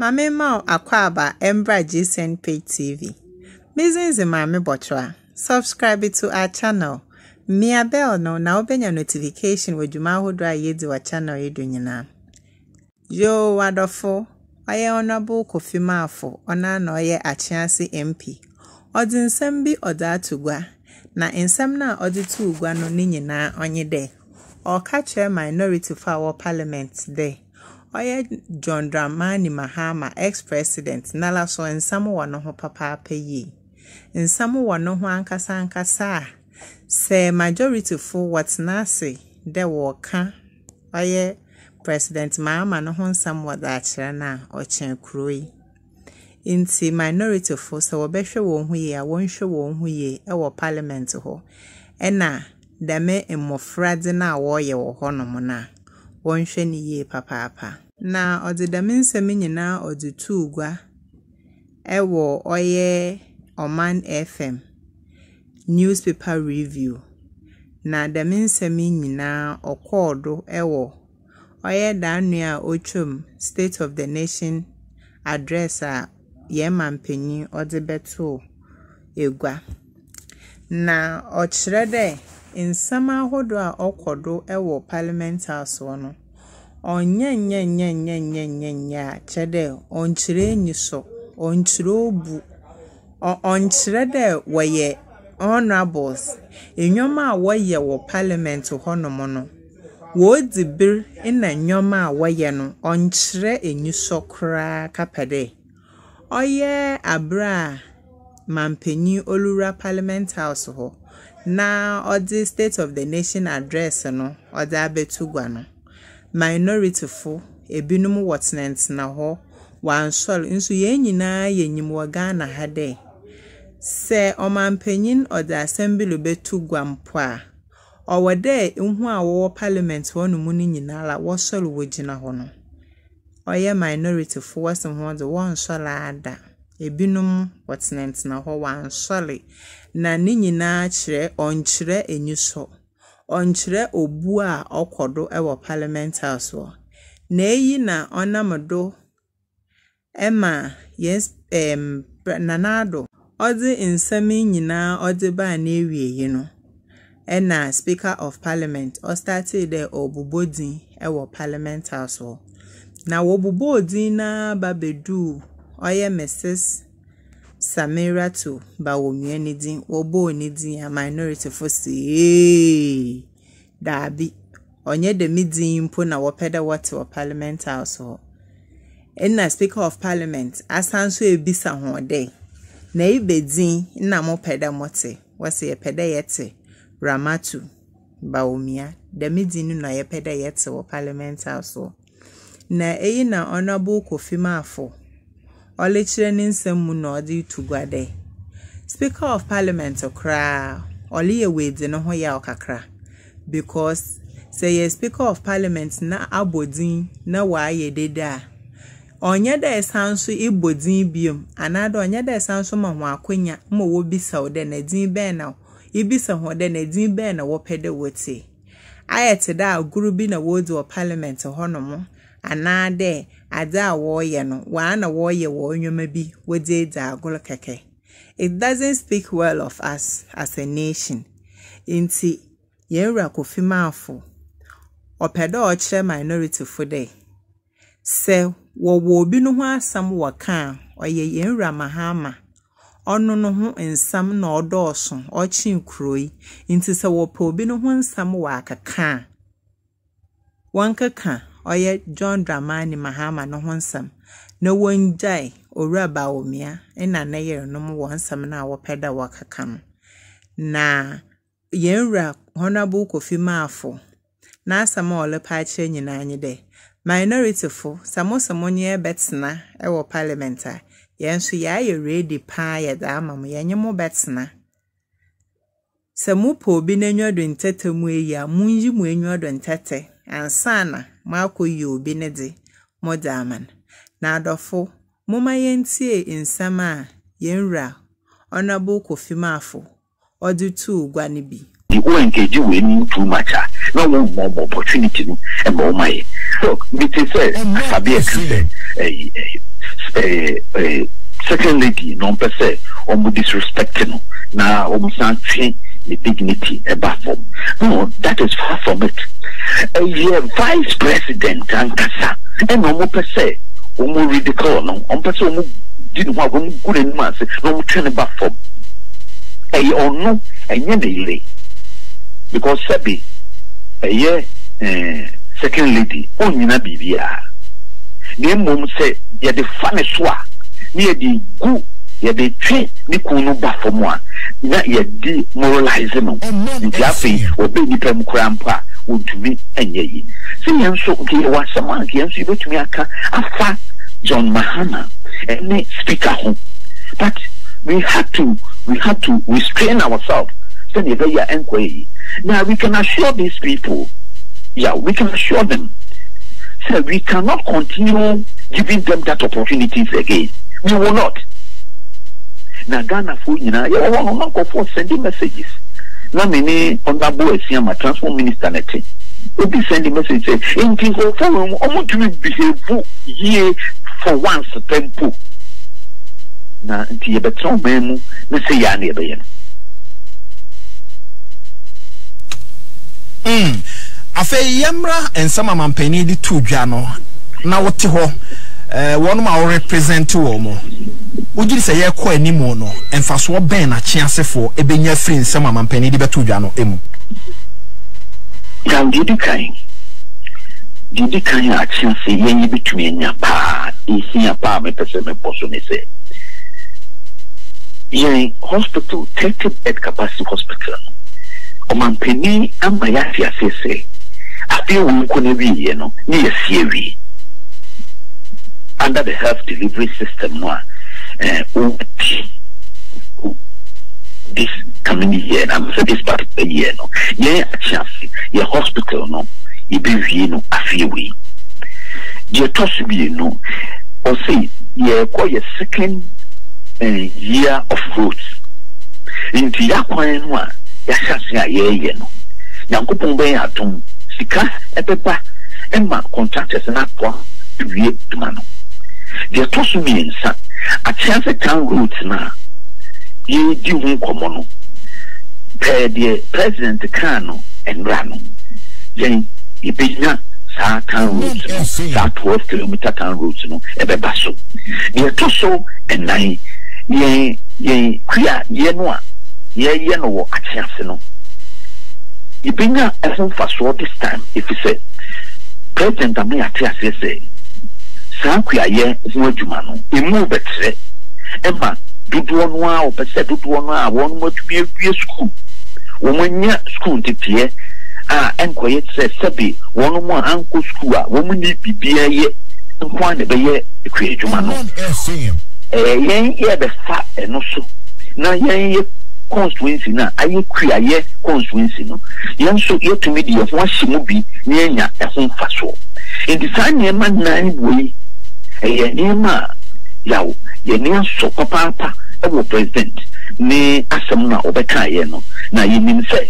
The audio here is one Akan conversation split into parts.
Ma memma wo akwaaba mbra GCN Page TV. Me dzin dze Maame Bɔtoa. Subscribe to our channel, mia bell no na wobenya notification wɔ dwuma ahodoɔ a yedzi wɔ channel yi do nyina. Yoo adɔfo, ɔyɛ Honourable Kofi Marfo, ɔnoara na ɔyɛ Akyease MP. Ɔdze nsɛm bi ɔdze ato gua, na nsɛm no a ɔdze too gua no ne nyinaa ɔnye dɛ, ɔreka kyerɛ minorityfo a wɔwɔ parliament dɛ, ɔyɛ John Dramani Mahama, ex-president, nala so nsɛm wɔ no ho papaapa yie. Nsɛm wɔ no ho ankasa ankasa a, sɛ majorityfo wɔtsena ase dɛ wɔreka ɔyɛ President Mahama no ho nsɛm wɔdze akyerɛ no a, ɔkyɛn kurow yi. Ntsi minorityfo sɛ wɔbɛhwɛ hɔn ho yie a, wɔnhwɛ hɔn ho yie wɔ parliament hɔ na dɛm mbofra dze no a wɔreyɛ wɔ hɔnom no a, wɔnhwɛ no yie papaapa. Na ɔdze dɛm nsɛm yi nyinaa ɔdze too gua wɔ ɔyɛ Ɔman FM newspaper review. Na dɛm nsɛm yi nyinaa ɔkɔɔ do wɔ ɔyɛ daanua a otwa mu State of the Nation address a hɛn mampanyin ɔdze bɛtoo egua. Na ɔkyerɛ dɛ nsɛm ahodoɔ a ɔkɔ do wɔ Parliament House hɔ no, ɔnnyɛ nyɛ nyɛ nyɛ nyɛ nyɛ nyɛ a kyerɛ dɛ ɔnnkyerɛ enyisɔ, ɔnnkyerɛ obu, ɔnnkyerɛ dɛ wɔyɛ honourables. Nneɛma a wɔyɛ wɔ parliament hɔnom no, wodzi ber na nneɛma a wɔyɛ no ɔnnkyerɛ enyisɔ koraa kapa dɛ ɔyɛ aber a mampanyin oluwura parliament house hɔ na ɔdze state of the nation address no ɔdze abɛto gua no, minorityfo ebinom wɔtsenatsena hɔ, wɔannsɔr. Nso hɛn nyinaa yenyim wɔ Ghana ha dɛ, sɛ ɔmampanyin ɔdze asɛm bi rebɛto gua mpo a, ɔwɔ dɛ hɔn a wɔwɔ parliament hɔnom no nyinara wɔsɔr wogyina hɔ no. Ɔyɛ minorityfo wɔse hɔn dze wɔnnsɔr ara. Ebinom wɔtsenatsena hɔ wɔannsɔre. Na ne nyinaa kyerɛ ɔnnkyerɛ enyisɔ, ɔnnkyerɛ obu a ɔkɔ do wɔ parliament house hɔ. Na iyi na ɔnam do ma hɛn Nana Addo ɔdze nsɛm yi nyinaa ɔdze baa n'ewiei no, ɛna Speaker of Parliament ɔstartee dɛ ɔrobobɔ dzin wɔ parliament house hɔ. Na wɔbobɔɔ dzin no ara ba beduu ɔyɛ Mrs Samiratu Bawumia ne dzin. Wɔbɔɔ ne dzin a minorityfo se eeii, daabi, ɔnnyɛ dɛm dzin yi mpo na wɔpɛ dɛ wɔtse wɔ parliament house hɔ. Nna Speaker of Parliament asan so ebisa hɔn dɛ, na ebɛ dzin na mopɛ dɛ motse? Wɔse yɛpɛ dɛ yɛtse Ramatu Bawumia. Dɛm dzin no na yɛpɛ dɛ yɛtse wɔ parliament house hɔ. Na iyi na Honourable Kofi Marfo ɔrekyerɛ ne nsɛm mu na ɔdze roto gua dɛ, Speaker of Parliament koraa ɔreyɛ oedzi no ho yaw kakra because sɛ eyɛ Speaker of Parliament na abɔ dzin na wɔayɛ dede a, ɔnnyɛ dɛ esan so ebɔ dzin bio anaadɛ ɔnnyɛ dɛ esan so ma hɔn akwanya ma wobisa wo dɛ na dzin bɛn na ibisa hɔn dɛ na dzin bɛn na wɔpɛ dɛ wotsie. Ayɛ tse dɛ agor bi na woridzi wɔ parliament hɔnom anaadɛ adze a wɔreyɛ no, woana na wɔreyɛ hɔn ndzɛmba bi wɔdze edzi agor kɛkɛ. It doesn't speak well of us as a nation. Ntsi hɛn wura Kofi Marfo, ɔpɛ dɛ ɔkyerɛ minorityfo dɛ, sɛ wɔwɔ obi no ho asɛm wɔka a, ɔyɛ hɛn wura Mahama. Ɔno no ho nsɛm na ɔdɔɔso, ɔkyɛn kurow yi. Ntsi sɛ wɔpɛ obi no ho nsɛm wɔakeka a, wɔnkeka ɔyɛ John Dramani Mahama no ho nsɛm na wongyae Owura Bawumia na ne yernom hɔn nsɛm no a wɔpɛ dɛ wɔkeka no. Na hɛn wura Honourable Kofi Marfo n'asɛm a ɔrepɛ akyerɛ nyinaa nye dɛ, minorityfo, sɛ mose mo nye hɛn bɛtsena wɔ parliament a, hɛn so yɛayɛ ready paa yɛdze ama mo, yɛnye mo bɛtsena. Sɛ mopɛ obi n'enyiwa do ntɛtɛ mu eyi a, munyi mo enyiwa do ntɛtɛ ansaana moakɔyi obi ne dze modze ama no. Na adɔfo, momma yɛntsie nsɛm a hɛn wura Honourable Kofi Marfo ɔdze too gua no bi. Wo engage wei mu too much a na wo mma ɔmo opportunity no ma ɔmo ayɛ. Look, me te sɛ Asabe ɛka sɛ ɛyi ɛyi. eh, eh, second lady na ɔmpɛ sɛ ɔmo disrespect no na ɔmo san twe ne dignity ɛba fam. No, that is far from it. Ɛyɛ vice president ankasa ɛna ɔmo pɛ sɛ ɔmo ridicule no, ɔmo pɛ sɛ ɔmo di ne ho a ɔmo gu n'anim ase na ɔmo twe ne ba fam. Ɛyɛ ɔno, ɛnyɛ ne yere. Because sɛbi ɛyɛ eh, second lady ɔnnyina biribiara. Na mmom sɛ yɛde fa ne so a, na yɛde gu, yɛde twe ne kunu no ba fam a, na yɛde moralize no. Nti afei wɔbɛ nnipa mu koraa mpo a, wɔntumi nyɛ yi. Sɛ yɛn nso, nka yɛwɔ asɛm a nka yɛn nso yɛbɛtumi aka afa John Mahama ne speaker ho. But we had to, we had to restrain ourselves sɛdeɛ ɛbɛyɛ a ɛnkɔyɛ yi. Now we can assure these people, yeah, we can assure them sɛ we cannot continue giving them that opportunities again. We will not. Na Ghanafoɔ nyinaa yɛwɔ hɔ no na nkurɔfoɔ sending messages. Na me ne Honourable Asiama, Transport Minister na ɛte. Obi send message sɛ nti nkurɔfoɔ wei mu wɔn ntumi behave yie for once pɛ mpo. Na nti yɛbɛtena ɔman mu na sɛ yɛ a na yɛbɛyɛ no. Mm. Afei yɛmmra nsɛm a mampanin de too dwa no na wote hɔ eh, wɔnom a worepresente wɔn mo. Wogye di sɛ yɛrekɔ anim no, mfasoɔ bɛn na Kyeasefoɔ ɛbɛnya afiri nsɛm a mampanin de bɛto dwa no mu? Yaw, deɛ ɛdi kan, deɛ ɛdi kan a Akyease yɛn yɛbɛtumi anya paa, ɛhia paa a mepɛ sɛ mebɔ so ne sɛ, yɛn hospital, 30 bed capacity hospital no, ɔmanpanin ama yɛate aseɛ sɛ afei wei nkɔ n'awieɛ no ne yɛasi awie under the health delivery system no a eh, wɔti this coming year na sɛ this particular year no yɛn akye ase yɛ hospital no yɛbɛwie no afei wei. Deɛ ɛtɔ so mmienu, ɔse yɛrekɔ yɛ second eh, year of growth. Nti y'akwan no a y'ahyɛ ase a yɛreyɛ no, Nyankopɔn bɛyɛ adom, sika bɛba ma contractors no atoa awie adwuma no. Deɛ ɛtɔ so mmiɛnsa, Atease town roads no a yɛredi ho nkɔmmɔ no, pɛɛ deɛ President kaa no nnora no, yɛn yɛbɛnya saa town roads no, saa 12 kilometer town roads no ɛbɛba so. Deɛ ɛtɔ so nnan, yɛn yɛn kuayɛ no a yɛyɛ no wɔ Akyease no, yɛbɛnya ɛho mfasoɔ this time efisɛ President ama yɛate aseɛ sɛ saa kuayɛ ho adwuma no, emu rebɛtrɛ ma dodoɔ no ara, wɔpɛ sɛ dodoɔ no ara a wɔn atumi awie sukuu, wɔn anya sukuu nteteɛ a ɛnkɔyɛ te sɛ sɛbe wɔn a ankɔ sukuu a wɔn nni biribiara yɛ nko ara na ɛbɛyɛ kuadwuma no. Ɛɛ yɛn yɛrebɛfa ɛno so na yɛn yɛ constituency no a ayɛ kuayɛ constituency no, yɛn nso yɛatumi de yɛn ho ahyɛ mu bi na yɛanya ɛho mfasoɔ. Nti saa nneɛma nnan wei, ɛyɛ nneɛma a yaw yɛn ani asɔ papaapa wɔ President ne asɛm no a ɔbɛkaeɛ no, na yɛnim sɛ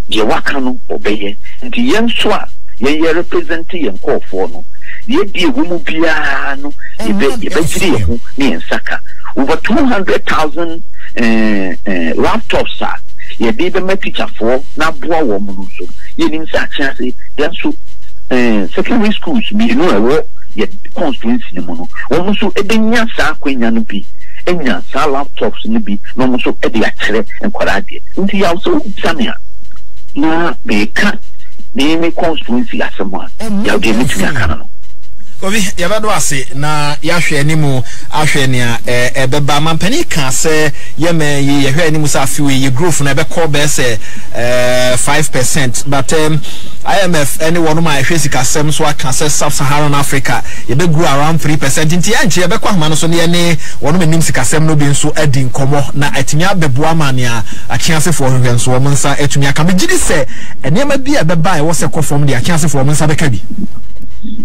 deɛ waka no ɔbɛyɛ. Nti yɛn nso a yɛn yɛ represent yɛn nkorɔfoɔ no, deɛ ɛdi ɛwɔ mu biara no yɛbɛ yɛbɛgyere yɛn ho ne yɛn nsa ka. Over 200,000 eh, eh, laptops a yɛde bɛma tikyafoɔ na aboa wɔn no nso, yɛnim sɛ akye ase yɛn nso eh, secondary schools mmienu a ɛwɔ yɛ constituency no mu no, wɔn nso bɛnya saa akwanya no bi, anya saa laptops no bi na wɔn nso de akyerɛ nkwadaa adeɛ. Nti yaw sɛ wobisa me a, na meka me me constituency asɛm a, yaw deɛ mɛtumi aka no no. Kofi, yɛbɛdo ase na yɛahwɛ anim ahwɛ nea ɛbɛba. Mampanin kaa sɛ yɛmɛ yi yɛhwɛ anim sɛ afe wei yɛ growth no ɛbɛkɔ bɛyɛ sɛ 5%, but IMF ne wɔnom a ɛhwɛ sikasɛm so aka sɛ Sub-Saharan Africa yɛbɛ grow around 3%, nti ɛnkyɛ yɛbɛkɔ ahoma no so na yɛne wɔnom anim sikasɛm no bi nso adi nkɔmmɔ na atumi abɛboa ma nea Akyeasefoɔ hwehwɛ nso wɔn nsa atumi aka. Megye di sɛ nneɛma bi a ɛbɛba a ɛwɔ sɛ ɛkɔ fam deɛ Akyeasefoɔ wɔn nsa bɛka bi.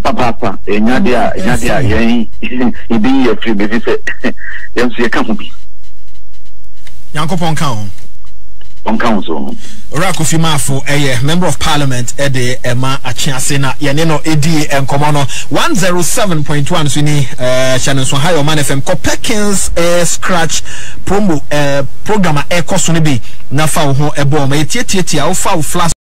Papaapa, ɛnyɛ adeɛ a ɛnyɛ adeɛ a yɛn yɛbɛyi afiri mu ɛfiri sɛ yɛn nso yɛka ho bi. Nyankopɔn nka wo ho. Ɔnka wo nso ho. Owura Kofi Marfo yɛ Member of Parliament de ma Akyease na yɛne no dii nkɔmmɔ no. 107.1 so ni, hyɛ no nso ha yɛ Ɔman FM. Kɔ Perkins Scratch promo program a ɛrekɔ so no bi na fa wo ho bɔ wɔn. Ɛyɛ tiatiatia, wofa wo flask.